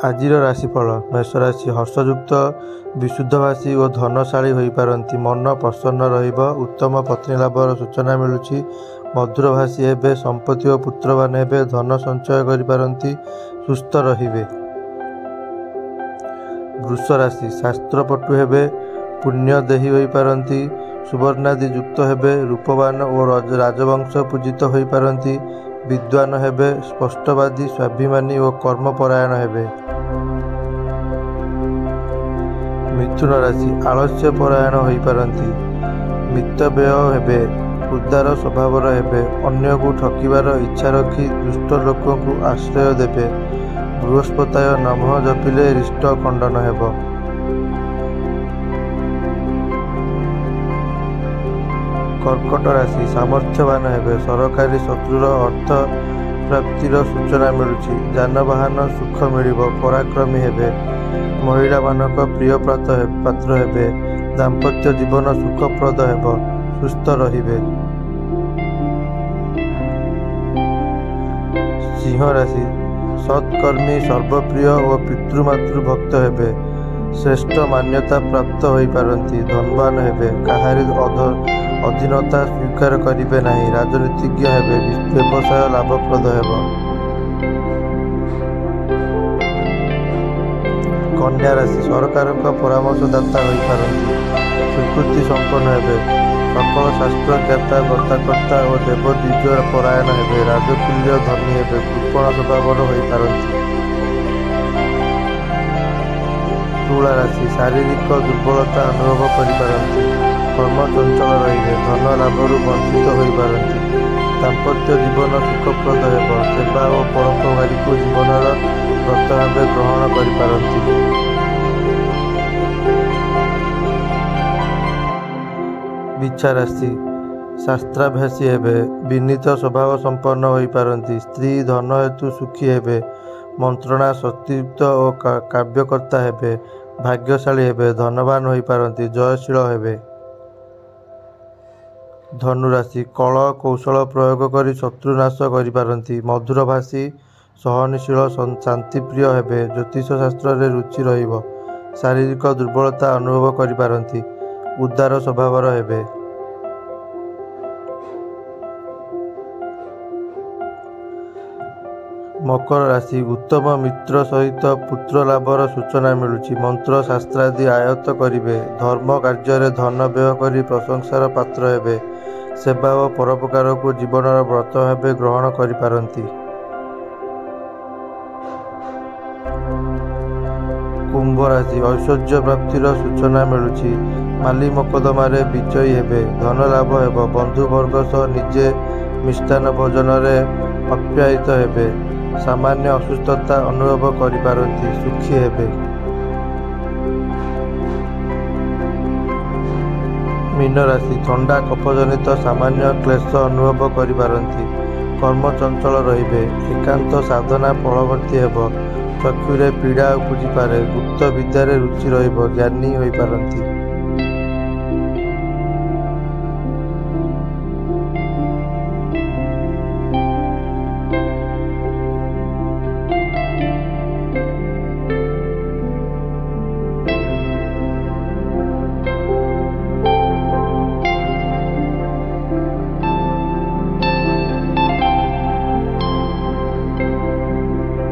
ଆଜିର ରାଶିଫଳ। ମେଷରାଶି ହର୍ଷଯୁକ୍ତ, ବିଶୁଦ୍ଧଭାଷୀ ଓ ଧନଶାଳୀ ହୋଇପାରନ୍ତି। ମନ ପ୍ରସନ୍ନ ରହିବ। ଉତ୍ତମ ପତ୍ନୀ ଲାଭର ସୂଚନା ମିଳୁଛି। ମଧୁରଭାଷୀ ହେବେ। ସମ୍ପତ୍ତି ଓ ପୁତ୍ରବାନ ହେବେ। ଧନ ସଞ୍ଚୟ କରିପାରନ୍ତି। ସୁସ୍ଥ ରହିବେ। ବୃଷ ରାଶି ଶାସ୍ତ୍ରପଟୁ ହେବେ। ପୁଣ୍ୟଦେହୀ ହୋଇପାରନ୍ତି। ସୁବର୍ଣ୍ଣାଦି ଯୁକ୍ତ ହେବେ। ରୂପବାନ ଓ ରାଜବଂଶ ପୂଜିତ ହୋଇପାରନ୍ତି। ବିଦ୍ୱାନ ହେବେ। ସ୍ପଷ୍ଟବାଦୀ, ସ୍ୱାଭିମାନୀ ଓ କର୍ମପରାୟଣ ହେବେ। ମିଥୁନ ରାଶି ଆଳସ୍ୟ ପରାୟଣ ହୋଇପାରନ୍ତି। ମିତବ୍ୟୟ ହେବେ। ଉଦାର ସ୍ୱଭାବର ହେବେ। ଅନ୍ୟକୁ ଠକିବାର ଇଚ୍ଛା ରଖି ଦୁଷ୍ଟ ଲୋକଙ୍କୁ ଆଶ୍ରୟ ଦେବେ। ବୃହସ୍ପତୟ ନମଃ ଜପିଲେ ରିଷ୍ଟ ଖଣ୍ଡନ ହେବ। କର୍କଟ ରାଶି ସାମର୍ଥ୍ୟବାନ ହେବେ। ସରକାରୀ ଶତ୍ରୁର ଅର୍ଥ ପ୍ରାପ୍ତିର ସୂଚନା ମିଳୁଛି। ଯାନବାହନ ସୁଖ ମିଳିବ। ପରାକ୍ରମୀ ହେବେ। ମହିଳାମାନଙ୍କ ପ୍ରିୟ ପାତ୍ର ହେବେ। ଦାମ୍ପତ୍ୟ ଜୀବନ ସୁଖପ୍ରଦ ହେବ। ସୁସ୍ଥ ରହିବେ। ସିଂହ ରାଶି ସତ୍କର୍ମୀ, ସର୍ବପ୍ରିୟ ଓ ପିତୃମାତୃ ଭକ୍ତ ହେବେ। ଶ୍ରେଷ୍ଠ ମାନ୍ୟତା ପ୍ରାପ୍ତ ହୋଇପାରନ୍ତି। ଧନବାନ ହେବେ। କାହାରି ଅଧୀନତା ସ୍ୱୀକାର କରିବେ ନାହିଁ। ରାଜନୀତିଜ୍ଞ ହେବେ। ବ୍ୟବସାୟ ଲାଭପ୍ରଦ ହେବ। କନ୍ୟା ରାଶି ସରକାରଙ୍କ ପରାମର୍ଶଦାତା ହୋଇପାରନ୍ତି। ସ୍ୱୀକୃତି ସମ୍ପନ୍ନ ହେବେ। ସକଳ ଶାସ୍ତ୍ର ଜ୍ଞାତା, ବ୍ରତକର୍ତ୍ତା ଓ ଦେବଦ୍ୱିଜ ପରାୟଣ ହେବେ। ରାଜକୁଲ୍ୟ ଧନୀ ହେବେ। କୃପଣ ସ୍ୱଭାବର ହୋଇପାରନ୍ତି। ତୁଳା ରାଶି ଶାରୀରିକ ଦୁର୍ବଳତା ଅନୁଭବ କରିପାରନ୍ତି। କର୍ମ ଚଞ୍ଚଳ ରହିବେ। ଧନ ଲାଭରୁ ବଞ୍ଚିତ ହୋଇପାରନ୍ତି। ଦାମ୍ପତ୍ୟ ଜୀବନ ସୁଖପ୍ରଦ ହେବ। ସେବା ଓ ପରୋପକାରକୁ ଜୀବନର ବ୍ରତ ଭାବେ ଗ୍ରହଣ କରିପାରନ୍ତି। ବିଛା ରାଶି ଶାସ୍ତ୍ରାଭ୍ୟାସୀ ହେବେ। ବିନୀତ ସ୍ୱଭାବ ସମ୍ପନ୍ନ ହୋଇପାରନ୍ତି। ସ୍ତ୍ରୀ ଧନ ହେତୁ ସୁଖୀ ହେବେ। ମନ୍ତ୍ରଣା ଶକ୍ତିଯୁକ୍ତ ଓ କାବ୍ୟକର୍ତ୍ତା ହେବେ। ଭାଗ୍ୟଶାଳୀ ହେବେ। ଧନବାନ ହୋଇପାରନ୍ତି। ଜୟଶୀଳ ହେବେ। ଧନୁରାଶି କଳ କୌଶଳ ପ୍ରୟୋଗ କରି ଶତ୍ରୁ ନାଶ କରିପାରନ୍ତି। ମଧୁରଭାଷୀ, ସହନଶୀଳ, ଶାନ୍ତିପ୍ରିୟ ହେବେ। ଜ୍ୟୋତିଷ ଶାସ୍ତ୍ରରେ ରୁଚି ରହିବ। ଶାରୀରିକ ଦୁର୍ବଳତା ଅନୁଭବ କରିପାରନ୍ତି। ଉଦାର ସ୍ୱଭାବର ହେବେ। ମକର ରାଶି ଉତ୍ତମ ମିତ୍ର ସହିତ ପୁତ୍ର ଲାଭର ସୂଚନା ମିଳୁଛି। ମନ୍ତ୍ର ଶାସ୍ତ୍ରାଦି ଆୟତ୍ତ କରିବେ। ଧର୍ମ କାର୍ଯ୍ୟରେ ଧନ ବ୍ୟୟ କରି ପ୍ରଶଂସାର ପାତ୍ର ହେବେ। ସେବା ଓ ପରୋପକାରକୁ ଜୀବନର ବ୍ରତ ଭାବେ ଗ୍ରହଣ କରିପାରନ୍ତି। କୁମ୍ଭ ରାଶି ଐଶ୍ୱର୍ଯ୍ୟ ପ୍ରାପ୍ତିର ସୂଚନା ମିଳୁଛି। ମାଲି ମକଦ୍ଦମାରେ ବିଜୟୀ ହେବେ। ଧନ ଲାଭ ହେବ। ବନ୍ଧୁବର୍ଗ ସହ ନିଜେ ମିଷ୍ଟାନ୍ନ ଭୋଜନରେ ଅପ୍ୟାୟିତ ହେବେ। ସାମାନ୍ୟ ଅସୁସ୍ଥତା ଅନୁଭବ କରିପାରନ୍ତି। ସୁଖୀ ହେବେ। ମୀନ ରାଶି ଥଣ୍ଡା କଫଜନିତ ସାମାନ୍ୟ କ୍ଲେଶ ଅନୁଭବ କରିପାରନ୍ତି। କର୍ମ ଚଞ୍ଚଳ ରହିବେ। ଏକାନ୍ତ ସାଧନା ଫଳବତୀ ହେବ। ଚକ୍ଷୁରେ ପୀଡ଼ା ଉପୁଜିପାରେ। ଗୁପ୍ତ ବିଦ୍ୟାରେ ରୁଚି ରହିବ। ଜ୍ଞାନୀ ହୋଇପାରନ୍ତି।